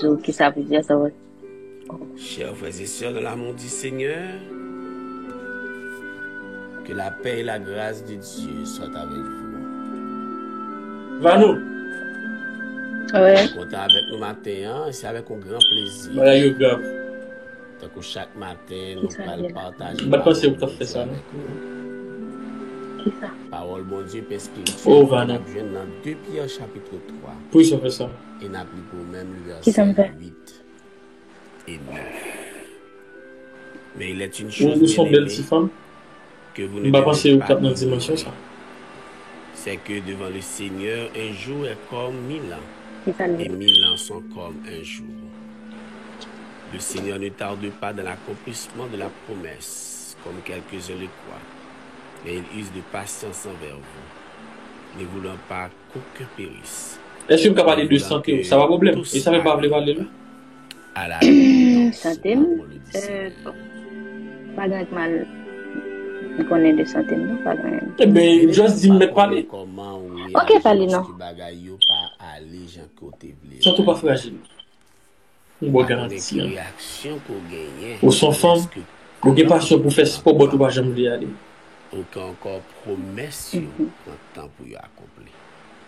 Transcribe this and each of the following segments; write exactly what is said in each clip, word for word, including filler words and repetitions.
tou, kisa pou di a, sa va. Chers frères et sœurs dans l'amour du Seigneur, que la paix et la grâce de Dieu soient avec vous. Vanou, Wi. Kontan avèk nou maten an, se avèk yon gran plezi. Bagay yo grav. Tankou chak maten, nou pral pataje. M pa t panse ou t ap fè sa, non. Kisa? Pawòl Bondye pè espirityèl Oh, ki Vanou. N ap jwenn nan de Pyè chapit twa. Poukisa w fè sa? E n ap li pou menm Kisa m vèsè fè? uit e nèf. Mais il est une Ou chose, ou se yon bèl ti bien-aimés, fanm. Que vous M ne pa devez panse ou pas t ap nan ignorer, dimansyon sa. C'est que devant le Seigneur, un jour est comme mille ans, Kisa l et di? Mille ans sont comme un jour. Le Seigneur ne tarde pas dans l'accomplissement de la promesse, comme quelques-uns le croient, mais il use de patience envers vous, ne voulant pas qu'aucun périsse. Èske m ka pale de sante w? Sa pa pwoblèm. E sa fè m pa vle pale l. À la Sante m, euh, bon, pa gen anyen k mal m konnen de sante m, non, pa gen anyen. Ebyen, just di m mèt pale. Ok, pale non. Bagay yo pa ale jan ke w te vle. Sante w pa frajil. M ba w Pa konnen garanti ki an. Reyaksyon ke w genyen. Ou se yon fanm, ou gen pasyon pou fè spò, but ou pa janm vle ale. Ou ke ankò pwomès yo pran tan pou yo akonpli.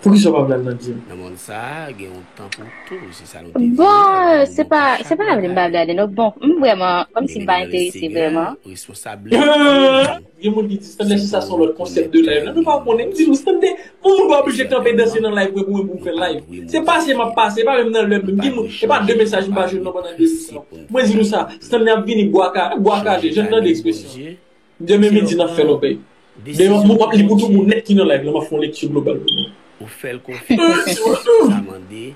Poukisa w pa vle al nan gym? Nan mond sa a, gen yon tan pou tou, se sa nou te di. Bon, se pa, se pa vle m pa vle ale non. Bon, m vrèman, kòmsi m pa enterese vrèman. Responsab. Gen moun ki di, Stanley, si sa se yon lòt konsèp de live la, nou pa konnen. M di nou, Stanley, pou moun pa oblije kanpe danse nan live mwen pou mwen pou m fè live. Se pase m ap pase, e pa menm nan lè m menm. Gen moun, e pa de mesaj m pa jwenn non pandan de jou. Mwen di nou sa, Stanley ap vini bwa ka, bwa kale, jan n tande ekspresyon. Demen midi n ap fè lòbèy. Demen m ap li pou tout moun nèt ki nan live la, m ap fè yon lekti global pou nou. Ou fè l konfyans, sa mande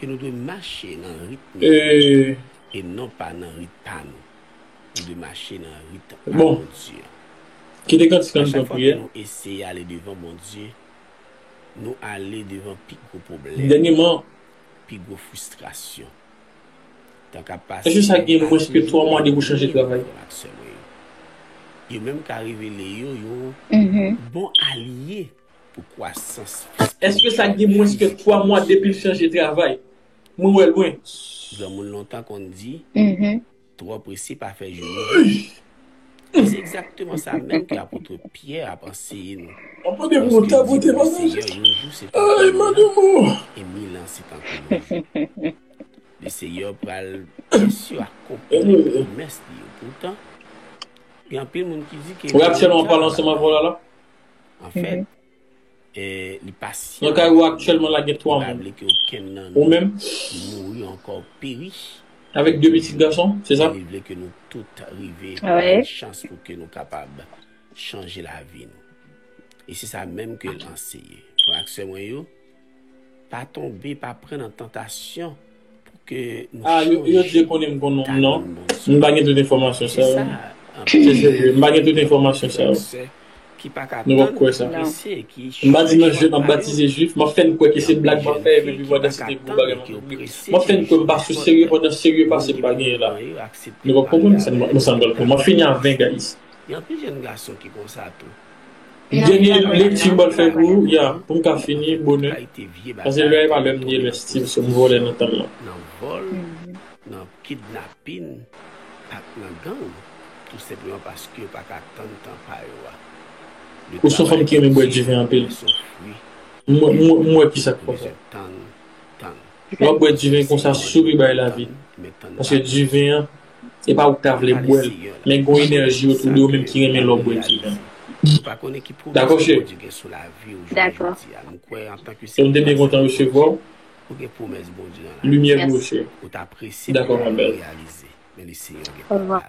ke nou dwe mache nan ritm Euh, e non pa nan rit pa nou. Nou dwe mache nan rit pa Bon. Bondye. Kite kantik A an chak pran fwa priyè. Ke nou eseye ale devan Bondye, nou ale devan pi gwo pwoblèm, Dènyèman, pi gwo fristrasyon. Tan k ap pase, èske sa gen mwens ke twa mwa depi w chanje travay? Yo menm ka revele yo yon Mhm. bon alye pou kwasans. Èske sa gen mwens ke twa mwa depi l chanje travay? Mwen wè l mwen. Granmoun lontan konn di, Mhm. twò prese pa fè jeni. E se egzakteman sa menm ke apot Pyè ap anseye nou. Mwen pote pou nou tapote, Senyè, madanm. Yon jou se Ay, madanm. E mil an se tankou yon jou. Le Seyè pral byen si akonpli pwomès li yo. Poutan, gen anpil moun ki di ke Ou aktyèlman pale ansanm avè w la la? Anfèt, e, li pasyan. Nan kay ou aktyèlman la gen twa Li pa moun. Vle ke okenn nan Ou nou menm? Mouri ankò, peri. Avèk de pitit gason, se sa? Li vle ke nou tout rive Ah ouais. Chans pou ke nou kapab chanje lavi nou. E se sa menm ke l anseye. Frè ak sè mwen yo, pa tonbe, pa pran nan tantasyon pou ke nou Ah, yo, yo di konnen m konn non. M pa gen tout enfòmasyon sa yo. Se serye, m pa gen tout enfòmasyon sa yo. Nou p ap kwè sa. M pa di nan jwèt m ap batize jwif, m ap fè n kwè ke se blag m ap fè, epi pandan se te gwo bagay m ap oubli. M ap fè n kwè m pa sou serye pandan serye pase m pa genyen la. Nou p ap konprann sa m, sa m pral fè. M ap fini a ven, guys. Gen anpil jèn gason ki konsa tou. Dènye lekti m pral fè pou ou, ya, pou m ka fini bonè. Paske lè pa lè m ye lè Steve se m vòlè nan tan lan. Nan vòl, nan kidnapin ak nan gang, tou senpleman paske yo pa ka tann tan pa yo a. Ou se yon fanm ki renmen bwè diven anpil. M wè, m wè, m wè kisa k fè sa. Tann, tann. W ap bwè diven konsa, souri bay lavi. Paske diven an, se pa ou k ta vle bwè l, men gon enèji otou de ou menm ki renmen lè w bwè diven an. Dakò, cheri? Dakò. Yo m te byen kontan resevwa w. Limyè pou ou, cheri. Dakò, ma belle. Òvwa.